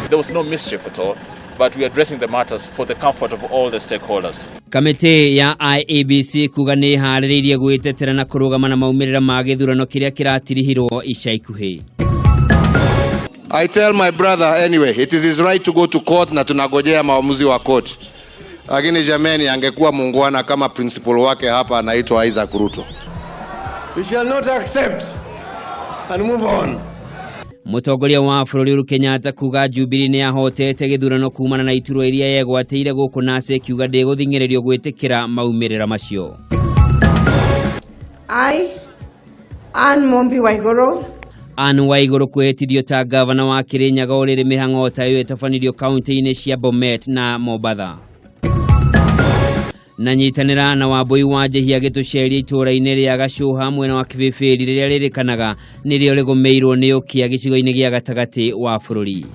There was no mischief at all, but we are addressing the matters for the comfort of all the stakeholders. Kamĩtĩ ya IEBC kuga nĩ ĩharĩrĩirie gwĩtetera na kũrũgama na maumĩrĩra ma gĩthurano kĩrĩa kĩratirihirwo ica ikuhĩ. I tell my brother anyway, it is his right to go to court na tunagojea maamuzi wa court. Lakini jameni, angekuwa muungwana kama principal wake hapa anaitwa Isaac Ruto. We shall not accept and move on. Mũtongoria wa bũrũri Uhuru Kenyatta kuga Jubilee nĩ yahotete gĩthurano kumana na iturwa iria yegwatĩire gũkũ NASA ĩkiuga ndĩgũthing'ĩrĩrio gwĩtĩkĩra maumĩrĩra macio. I, Anne Mombi Waiguru, Anne Waiguru kwĩhĩtithio ta gavana wa Kirinyaga ũrĩrĩ mĩhang'o ta ĩyo ĩtabanĩrio kaunti-inĩ cia Bomet na Mombatha. Na nyitanĩra na Wambui wa Njihia gĩtũceria itũũra-inĩ rĩa Gacũha mwena wa Kĩbĩbĩri rĩrĩa rĩrĩkanaga nĩrĩo rĩgũmĩirwo nĩ ũkĩa gĩcigo-inĩ gĩa gatagatĩ wa bũrũri.